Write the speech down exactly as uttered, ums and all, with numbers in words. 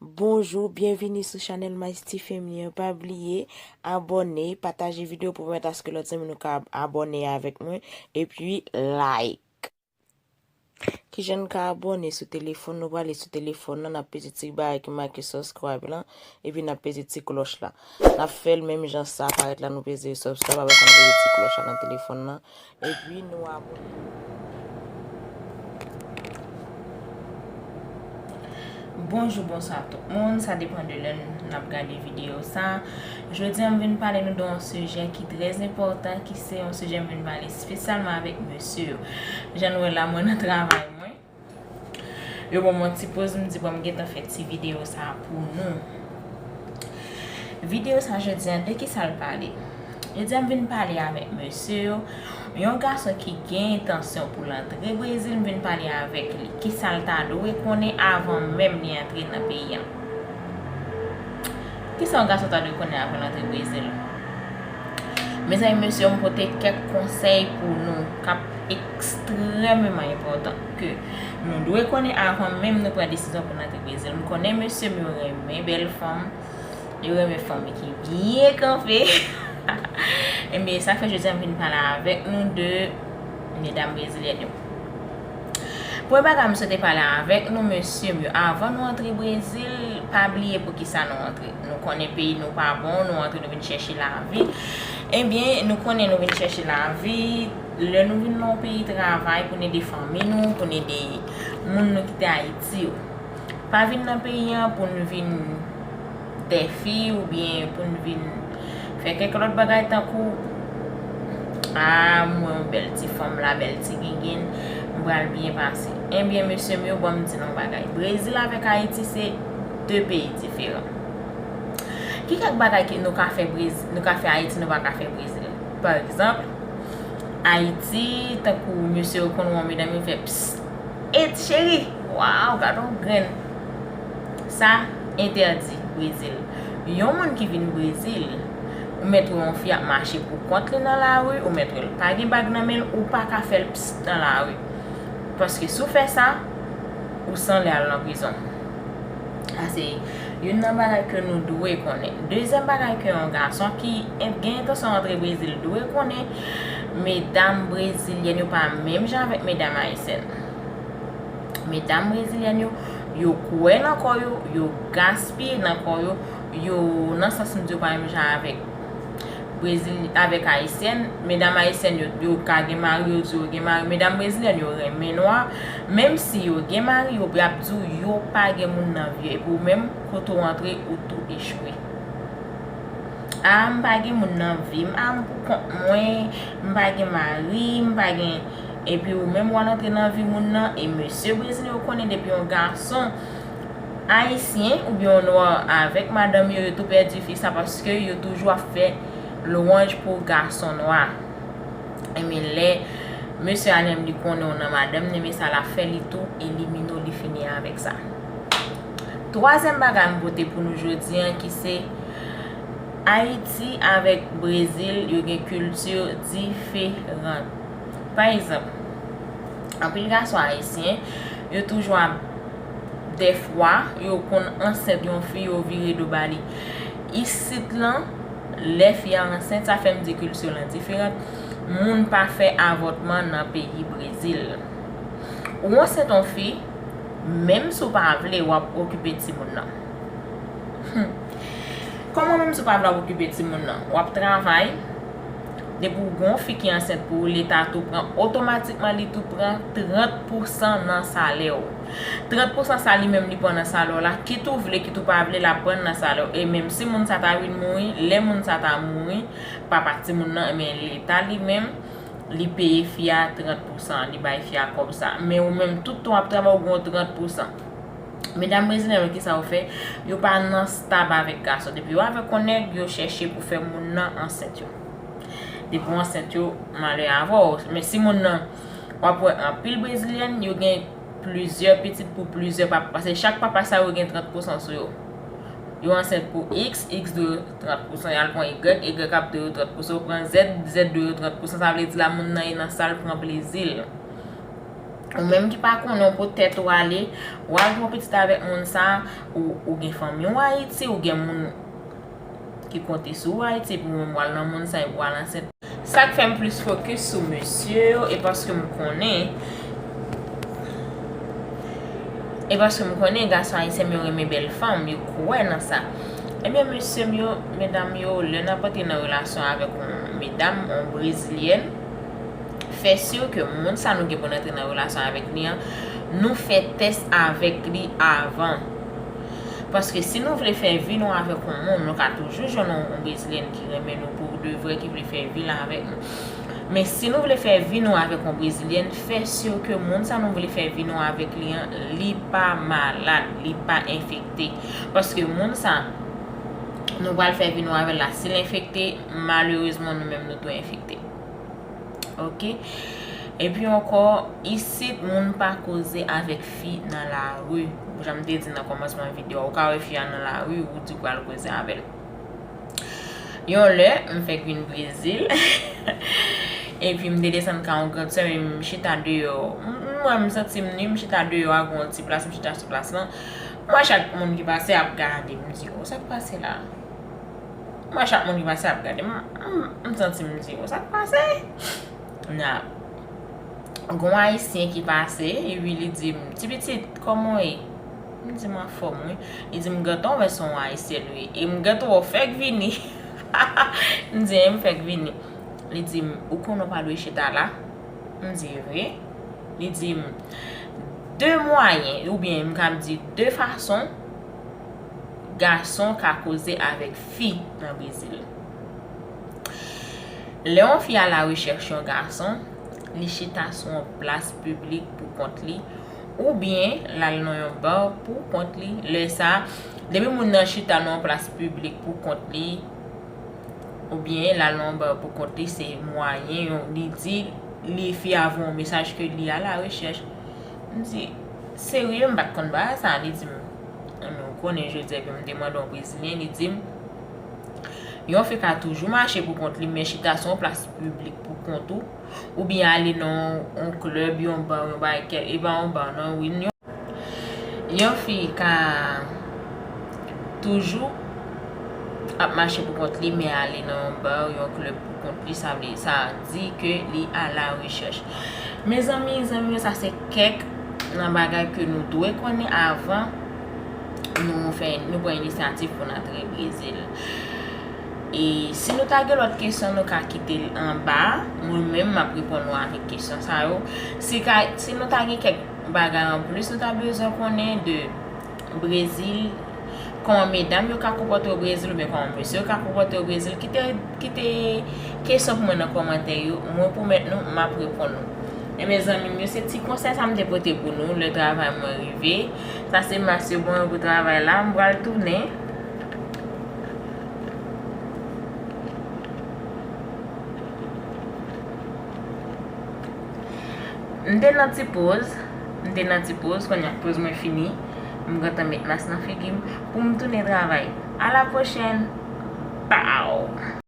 Bonjou, byenvini sou chanèl Maesty Feminin an. Pa bliye abòne, pataje videyo pou pèmèt aske lòt zanmi nou ka abòne avèk mwen, epi like. Kijan n ka abòne sou telefòn? Nou prale sou telefòn nan, n ap peze ti bagay ki make subscribe lan, epi n ap peze ti klòch la. N ap fè l menm jan sa parèt la, nou peze subscribe, apre sa n peze ti klòch la nan telefòn nan, epi nou abòne. Bonjou, bonswa tout moun, sa depann de lè n ap gade videyo sa. Jodi a m vin pale nou de yon sijè ki trè enpòtan, ki se yon sijè m vin pale espesyalman avèk mesye yo. Jan nou wè la, mwen nan travay mwen. Yo ban m yon ti poz, m di bon m gentan fè ti videyo sa pou nou. Videyo sa jodi a, de ki sa l pale? Jodi a m vin pale avèk mesye yo, yon gason ki gen entansyon pou l antre Brezil, m vin pale avèk li. Ki sa l ta dwe konnen avan menm li antre nan peyi a? Ki sa yon gason ta dwe konnen avan l antre Brezil? Mezanmi, mesye yo, m pote kèk konsèy pou nou k ap ekstrèmeman enpòtan, ke nou dwe konnen avan menm nou pran desizyon pou n antre Brezil. M konnen mesye m yo renmen bèl fanm, yo renmen fanm ki byen kanpe. Ebyen, sa k fè jodi a m vin pale avèk nou de medam brezilyèn yo. Premye bagay m swete pale avèk nou, mesye m yo, avan nou antre Brezil, pa bliye poukisa nou antre. Nou konnen peyi nou pa bon, nou antre, nou vin chèche lavi. Ebyen, nou konnen nou vin chèche lavi. Lè nou vin nan yon peyi travay pou n ede fanmi nou, pou n ede moun nou kite Ayiti yo. Pa vin nan peyi an pou n vin dèfi oubyen pou n vin fè kèk lòt bagay tankou, a, m wè yon bèl ti fanm la, bèl ti gengenn, m pral byen pase. Ebyen, mesye m yo, ban m di nou yon bagay. Brezil avèk Ayiti se de peyi diferan. Ki kèk bagay ke nou ka fè Brez-, nou ka fè Ayiti, nou pa ka fè Brezil? Pa egzanp, Ayiti, tankou mesye yo konn wè yon medam, yo fè psst, e ti cheri, waw, gad yon grenn. Sa entèdi Brezil. Yon moun ki vin Brezil, ou mèt wè yon fi ap mache pou kont li nan lari, ou mèt wè l pa gen bag nan men l, ou pa ka fè l psst nan lari. Paske si w fè sa, ou sanlè al nan prizon. Sa se youn nan bagay ke nou dwe konnen. Dezyèm bagay ke yon gason ki en-, gen entansyon antre Brezil dwe konnen, medam brezilyèn yo pa menm jan avèk medam ayisyèn. Medam brezilyèn yo, yo kwè nan kò yo, yo gaspiye nan kò yo, yo nan sans m di yo pa menm jan avèk Brezil, avèk ayisyèn. Medam ayisyèn yo, yo ka gen mari, yo di yo gen mari. Medam brezilyèn yo renmen nwa. Menm si yo gen mari, yo ap di w yo pa gen moun nan vi yo. Epi ou menm, kote w antre, ou tou echwe. A, m pa gen moun nan vi m. A, m pou kont mwen, m pa gen mari, m pa gen. Epi ou menm, w al antre nan vi moun nan. E mesye brezilyen yo konnen depi yon gason ayisyen oubyen yon nwa avèk madanm yo, yo tou pèdi fi sa paske yo toujou ap fè lwanj pou gason nwa. Ebyen, lè mesye a menm li konnen w nan madanm, ebyen sa l ap fè, li tou elimine w, li fini avèk sa. Twazyèm bagay m pote pou nou jodi a, ki se Ayiti avèk Brezil, yo gen kilti diferan. Pa egzanp, anpil gason ayisyen, yo toujou ap, dèfwa, yo konn ansent yon fi, yo vire do ba li. Isit lan, lè fi a ansent, sa fè m di kilti lan diferan. Moun pa fè avòtman nan peyi Brezil. Ou ansent yon fi, menm si w pa vle, w ap okipe timoun nan. Hmm. Kòman menm si w pa vle w ap okipe timoun nan? W ap travay, depi w gen yon fi ki ansent pou ou, Leta tou pran, otomatikman li tou pran trant pousan nan salè w. Trant pousan sa li menm li pran nan salè w la, kit ou vle, kit ou pa vle, l ap pran nan salè w. E menm si moun sa ta vin mouri, lè moun sa ta mouri, papa timoun nan, ebyen, Leta li menm, li peye fi a trant pousan, li bay fi a kòb sa. Men ou menm, tout tan w ap travay, ou gen yon trant pousan. Medam brezilyen yo, kisa yo fè? Yo pa nan stab avèk gason. Depi yo avèk yon nèg, yo chèche pou fè moun nan ansent yo. Depi w ansent yo, malè avè w. Men si moun nan, w ap wè anpil brezilyèn, yo gen plizyè pitit pou plizyè papa. Paske chak papa sa yo gen trant pousan sou yo. Yo ansent pou X, X dwe yo trant pousan. Y al pran Y, Y ap dwe yo trant pousan. Yo pran Z, Z dwe yo trant pousan. Sa vle di la, moun nan e nan sa l pran plezi l. Ou menm ki pa konnen, ou pot tèt ou ale, w al gen yon pitit avèk moun sa, ou, ou gen fanmi w Ayiti, ou gen moun ki konte sou ou Ayiti, epi ou menm w al nan moun sa, epi w al ansent. Sa k fè m plis fokis sou mesye yo, e paske m konnen, e paske m konnen gason ayisyen m yo renmen bèl fanm, yo kwè nan sa. Ebyen, mesye m yo, medam yo, lè n ap antre nan relasyon avèk yon medam, yon brezilyèn, fè si ke moun sa nou gen pou n antre nan relasyon avèk li an, nou fè tès avèk li avan. Paske si nou vle fè vi nou avèk yon moun, nou ka toujou jwenn yon, yon brezilyèn ki renmen nou pou de vrè, ki vle fè vi l avèk nou. Men si nou vle fè vi nou avèk yon brezilyèn, fè si ke moun sa nou vle fè vi nou avèk li an, li pa malad, li pa enfekte. Paske moun sa nou pral fè vi nou avè l la, si l enfekte, malerezman, nou menm nou tou enfekte. Ok? Epi ankò, isit, moun pa koze avèk fi nan lari. Jan m te di nan kòmansman videyo a, ou ka wè fi a nan lari, ou di w pral koze avè l. Yon lè, m fèk vin Brezil, epi m te desann kay yon grann sè m, m chita deyò. M, m, mwen, m santi m nwi, m chita deyò a, gen yon ti plas, m chita sou plas lan. M wè chak moun ki pase ap gade m, m di, "O, sa k pase la?" M wè chak moun ki pase ap gade m, m, m santi m di, "O, sa k pase?" Nan, gen yon Ayisyen ki pase, epi li di m, "Ti pitit, kòman w ye?" M di, "M anfòm, wi." Li di m, "Gentan w wè se yon Ayisyèn, wi." E m gentan w fèk vini. M di, "E m fèk vini." Li di m, "Ou konnen w pa dwe chita la?" M di, "Vre?" Li di m, "De mwayen, oubyen m ka di de fason, gason ka koze avèk fi nan Brezil. Lè yon fi a larechèch yon gason, li chita sou yon plas piblik pou kont li, oubyen l al nan yon ba pou kont li. Lè sa a, depi moun nan chita nan yon plas piblik pou kont li, oubyen l al nan yon ba pou kont li, se mwayen yon, li di, li fi a voye yon mesaj ke li alarechèch." M di, "Serye, m pa t konn bagay sa." Li di m, "Enben, ou konnen jodi a ke m te mande yon brezilyen," li di m, "yon fi ka toujou mache pou kont li, men chita sou yon plas piblik pou kont ou, oubyen ale nan yon klèb, yon ba, yon bagay, kè-, e pa yon ba, non, wi, yon, yon fi ka toujou ap mache pou kont li, men ale nan yon ba, yon klèb pou kont li, sa vle, sa di ke li alarechèch." Mezanmi, zanmi yo, sa se kèk nan bagay ke nou dwe konnen avan nou fè, nou pran inisyativ pou n antre Brezil. E si nou ta gen lòt kesyon, nou ka kite l anba. Mwen menm, m ap reponn nou avèk kesyon sa yo. Si ka, si nou ta gen kèk bagay anplis, nou ta bezwen konnen de Brezil, kòman medam yo ka konpòte yo Brezil, oubyen kòman mesye yo ka konpòte yo Brezil, kite, kite kesyon pou mwen nan kòmantè yo. Mwen pwomèt nou, m ap reponn nou. E mezanmi m yo, se ti konsèy sa m te pote pou nou lè travay mwen rive. Sa se mas yo ban mwen pou travay la, m pral tounen. M te nan ti poz, m te nan ti poz, kounye a poz mwen fini, m gentan met mas nan figi m pou m tounen travay. A la pwochèn! Pow!